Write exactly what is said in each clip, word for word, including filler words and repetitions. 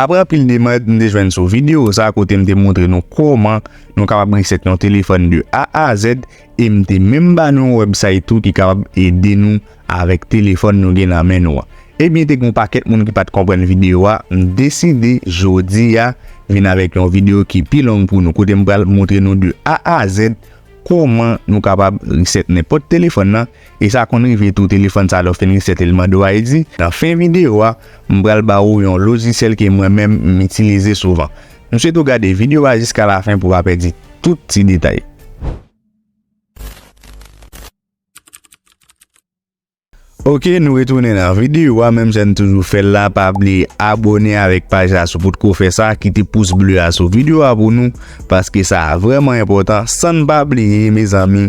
Apre anpil demad, m te jwenn sou videyo sa kote m te montre nou kòman nou kapab reset yon telefòn de A a Z, e m te menm ba nou yon website tou ki kapab ede nou avèk telefòn nou gen nan men nou an. Ebyen, te gen yon pakèt moun ki pa t konprann videyo a, m deside jodi a vin avèk yon videyo ki pi long pou nou, kote m pral montre nou de A a Z kòman nou kapab reset nenpòt telefòn nan. E sa konn rive tou, telefòn sa lè w fin reset li, l mande w I D. Nan fen videyo a, m pral ba ou yon lojisyèl ke mwen menm m itilize souvan. M swete w gade videyo a jiska lafen pou w pa pèdi tout ti detay. Ok, nou retounen nan videyo a, menm jan n toujou fè l la, pa bliye abòne avèk paj la si w potko fè sa, kite pous ble a sou videyo a pou nou, paske sa vrèman enpòtan, san n pa bliye, mezanmi,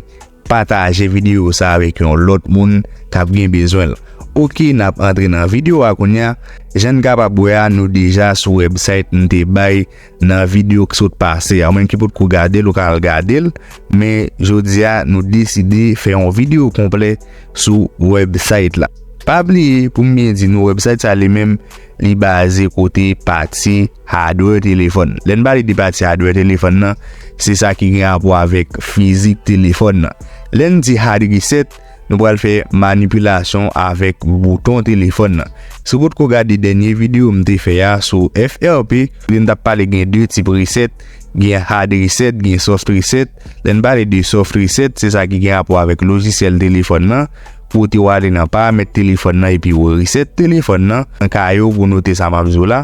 pataje videyo sa avèk yon lòt moun k ap gen bezwen l. Ok, n ap antre nan videyo a kounye a. Jan n kapab wè a, nou deja sou website m te bay nan videyo k sot pase a. Ou menm ki potko gade l, ou ka al gade l. Men jodi a, nou deside fè yon videyo konplè sou website la. Pa bliye, pou m byen di nou, website sa li menm, li baze kote pati hardware telefòn. Lè n pale de pati hardware telefòn nan, se sa ki gen rapò avèk fizik telefòn nan. Lè n di hard reset, nou pral fè manipilasyon avèk bouton telefòn nan. Si w potko gade dènye videyo m te fè a sou F R P, kote n t ap pale gen de tip reset, gen hard reset, gen soft reset. Lè n pale de soft reset, se sa ki gen rapò avèk lojisyèl telefòn nan, kote w ale nan paramèt telefòn nan epi w reset telefòn nan. Nan ka yo pou note sa m ap di w la.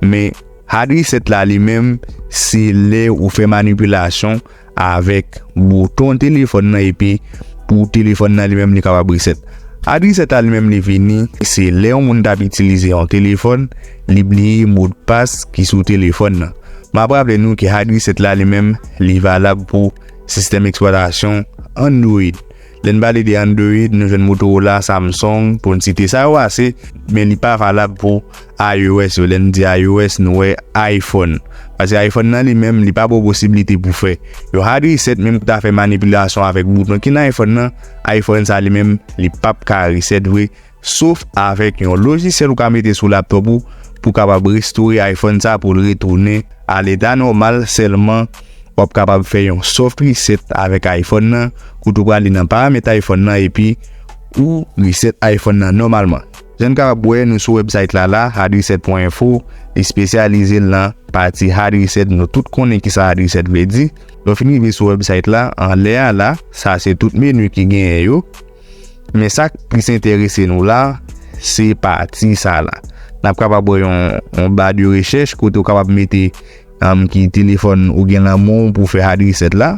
Men hard reset la li menm, se lè ou fè manipilasyon avèk bouton telefòn nan epi pou telefòn nan li menm li kapab reset. Hard reset la li menm li vini, se lè yon moun t ap itilize yon telefòn, li bliye modpas ki sou telefòn nan. M ap raple nou ke hard reset la li menm, li valab pou sistèm eksplwatasyon Android. Lè n pale de Android, nou jwenn Motorola, Samsung, pou n site sa yo ase, men li pa valab pou I O S yo. Lè n di I O S, nou wè iPhone. Paske iPhone nan li menm, li pa ba w posiblite pou fè yon hard reset, menm pou ta fè manipilasyon avèk bouton ki nan iPhone nan, iPhone sa li menm, li p ap ka reset vre, sof avèk yon lojisyèl ou ka mete sou laptop ou pou kapab restore iPhone sa pou l retounen a leta nòmal, sèlman w ap kapab fè yon soft reset avèk iPhone nan, kote w prale nan paramèt iPhone nan epi ou reset iPhone nan nòmalman. Jan n kapab wè, nou sou website la la, hard reset pwen enfo, li espesyalize l nan pati hard reset, nou tout konnen kisa hard reset vle di. Lè w fin rive sou website la, anlè a la, sa se tout meni ki genyen yo. Men sa k plis enterese nou la, se pati sa la. N ap kapab wè yon, yon ba de rechèch kote w kapab mete, um, ki telefòn ou gen nan men w pou fè hard reset la.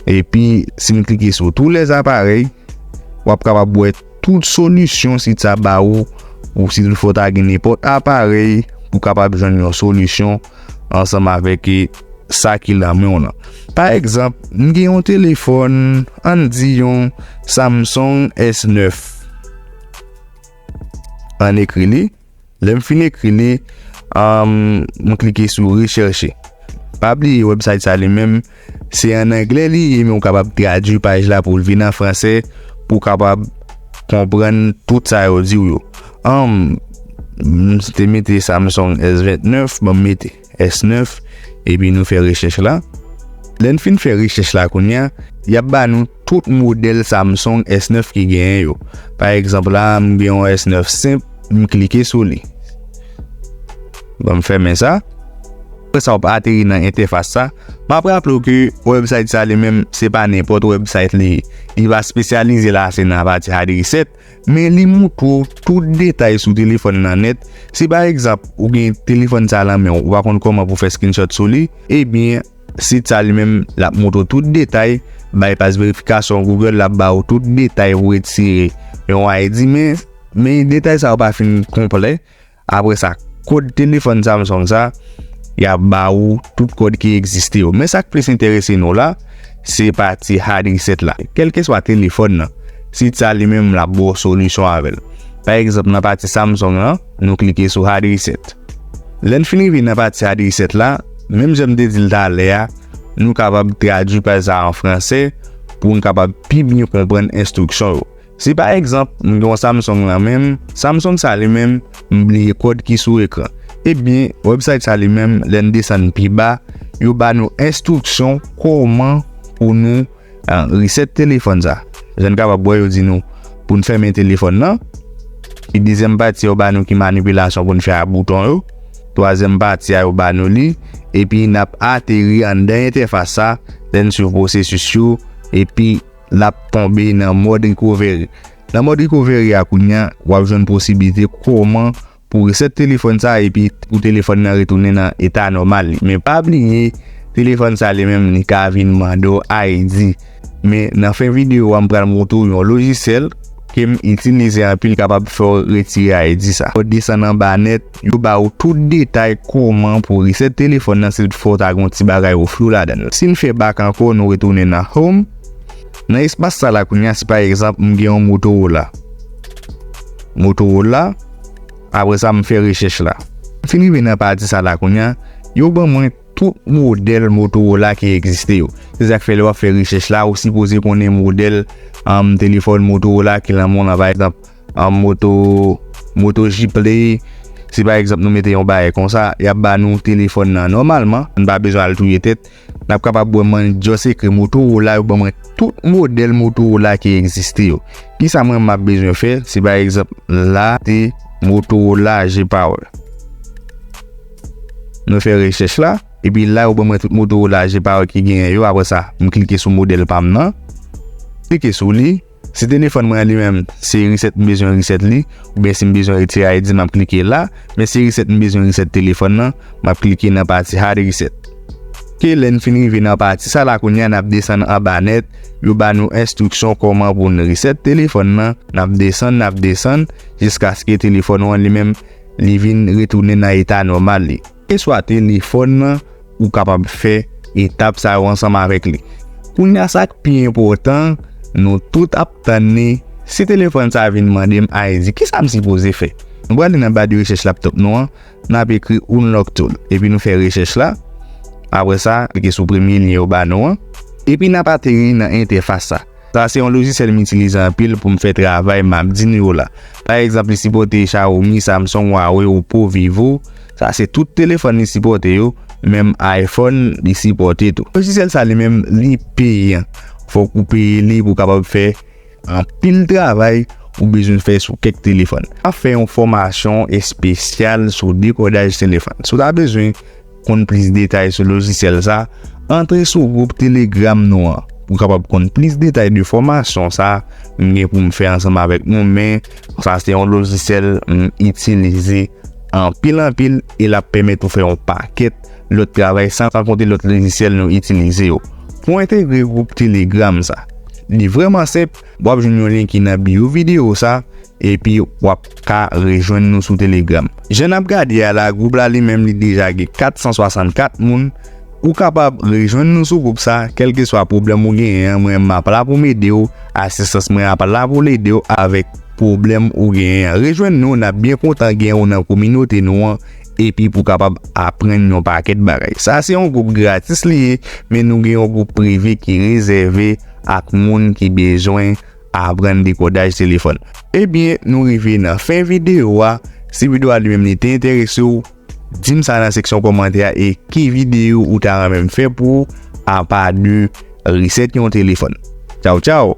Epi, si n klike sou tous les appareils, w ap kapab wè tout solisyon sit sa ba ou, ou si toutfwa w ta gen nenpòt aparèy, pou kapab jwenn yon solisyon ansanm avèk, e, sa ki nan men w lan. Pa egzanp, m gen yon telefòn, ann di yon Samsung S nèf. Ann ekri li. Lè m fin ekri li, um, m klike sou rechèche. Pa bliye, website sa li menm, se ann anglè li ye, men w kapab tradui paj la pou l vin an fransè, pou w kapab konprann tout sa yo di w yo. Um, m te mete Samsung S vennèf, bon, m mete S nèf, epi nou fè rechèch la. Lè n fin fè rechèch la kounye a, y ap ba nou tout modèl Samsung S nèf ki genyen yo. Pa egzanp la, m gen yon S nèf senp, m klike sou li. Bon, m fèmen sa. Apre sa, w ap ateri nan entèfas sa. M ap raple w ke website sa li menm, se pa nenpòt website li ye. Li pa espesyalize la, se nan pati hard reset. Men li montre w tout detay sou telefòn nan nèt. Si pa egzanp, ou gen telefòn sa nan men w, ou pa konn kòman pou fè screenshot sou li, ebyen, sit sa li menm, l ap montre w tout detay, bay pas verifikasyon Google, l ap ba ou tout detay pou retire yon I D, men, men detay sa yo pa fin konplè. Apre sa, kòd telefòn Samsung sa, y ap ba ou tout kòd ki egziste yo. Men sa k plis enterese nou la, se pati hard reset la. Kèlkeswa telefòn nan, sit sa li menm l ap ba w solisyon avè l. Pa egzanp, nan pati Samsung lan, nou klike sou hard reset. Lè n fin rive nan pati hard reset la, menm jan m te di l talè a, nou kapab tradui paj sa an fransè pou n kapab pi byen konprann enstriksyon yo. Si pa egzanp, m gen yon Samsung nan men m, Samsung sa li menm, m bliye kòd ki sou ekran. Ebyen, website sa li menm, lè n desann pi ba, yo ba nou enstriksyon kòman pou nou, ah, reset telefòn sa. Jan n kapab wè, yo di nou pou n fèmen telefòn nan. Epi dezyèm pati a, yo ba nou ki manipilasyon pou n fè a bouton yo. Twazyèm pati a, yo ba nou li. Epi n ap ateri anndan entèfas sa, lè n swiv pwosesis yo, epi l ap tonbe nan mòd recovery. Nan mòd recovery a kounye a, w ap jwenn posiblite kòman pou reset telefòn sa epi pou telefòn nan retounen nan eta nòmal li. Men pa bliye, telefòn sa li menm li ka vin mande w I D. Men nan fen videyo a, m pral montre w yon lojisyèl ke m itilize anpil kapab fè w retire I D sa. Ou desann anba nèt, yo ba w tout detay kòman pou reset telefòn nan si toutfwa w ta gen yon ti bagay ou flou ladan l. Si n fè back ankò, nou retounen nan home. Nan espas sa la kounye a, si pa egzanp m gen yon Motorola. Motorola, apre sa m fè rechèch la. M fin rive nan pati sa la kounye a, yo ban mwen tout modèl Motorola ki egziste yo. Se sa k fè lè w ap fè rechèch la, ou sipoze konnen modèl, um, telefòn Motorola ki nan men w lan, pa egzanp, um, Moto, Moto G Play. Si pa egzanp nou mete yon bagay konsa, y ap ba nou telefòn nan nòmalman, n pa bezwen al touye tèt. N ap kapab wè mwen just ekri Motorola, yo ban mwen tout modèl Motorola ki egziste yo. Kisa mwen m ap bezwen fè? Si pa egzanp la, te Motorola G Power. Nou fè rechèch la, epi la, yo ban mwen tout Motorola G Power ki genyen yo. Apre sa, m klike sou modèl pa m nan. Klike sou li. Si telefòn mwen an li menm, se reset m bezwen reset li, oubyen si m bezwen retire I D, m ap klike la, men se reset m bezwen reset telefòn nan, m ap klike nan pati hard reset. Ke lè n fin rive nan pati sa la kounye a, n ap desann anba nèt, yo ba nou enstriksyon kòman pou n reset telefòn nan, n ap desann, n ap desann, jiskaske telefòn ou an li menm, li vin retounen nan eta nòmal li. Keswa telefòn nan, ou kapab fè etap sa yo ansanm avèk li. Kounye a, sa k pi enpòtan, nou tout ap tann li, si telefòn sa vin mande m I D, kisa m sipoze fè? Nou prale nan ba de rechèch laptop nou an, n ap ekri Unlock Tool, epi nou fè rechèch la. Apre sa, klike sou premye lyen yo ba nou an, epi n ap ateri nan entèfas sa. Sa se yon lojisyèl m itilize anpil pou m fè travay m ap di nou yo la. Pa egzanp, li sipòte Xiaomi, Samsung, Huawei, Oppo, Vivo. Sa se tout telefòn li sipòte yo, menm iPhone li sipòte tou. Lojisyèl sa li menm li peyan. Fòk ou peye li pou w kapab fè anpil travay ou bezwen fè sou kèk telefòn. M ap fè yon fòmasyon espesyal sou dekodaj telefòn. Si w ta bezwen konn plis detay sou lojisyèl sa, antre sou gwoup Telegram nou an pou w kapab konn plis detay de fòmasyon sa m gen pou m fè ansanm avèk nou, men sa se yon lojisyèl m itilize anpil anpil e l ap pèmèt ou fè yon pakèt lòt travay san, san konte lòt lojisyèl nou itilize yo. Pou entegre gwoup Telegram sa, li vrèman senp, w ap jwenn yon lyen ki nan bio videyo sa, epi w ap ka rejwenn nou sou Telegram. Jan n ap gade a la, gwoup la li menm li deja gen kat san swasannkat moun. Ou kapab rejwenn nou sou gwoup sa, kèlkeswa pwoblèm ou genyen an, mwen m ap la pou m ede w, asistans mwen ap la pou l ede w avèk pwoblèm ou genyen an. Rejwenn nou, n ap byen kontan gen w nan kominote nou an, epi pou w kapab aprann yon pakèt bagay. Sa se yon gwoup gratis li ye, men nou gen yon gwoup prive ki rezève ak moun ki bezwen aprann dekodaj telefòn. Ebyen, nou rive nan fen videyo a. Si videyo a li menm li te enterese w, di m sa nan seksyon kòmantè a e ki videyo ou ta renmen m fè pou ou apa de reset yon telefòn. Tchaw, tchaw!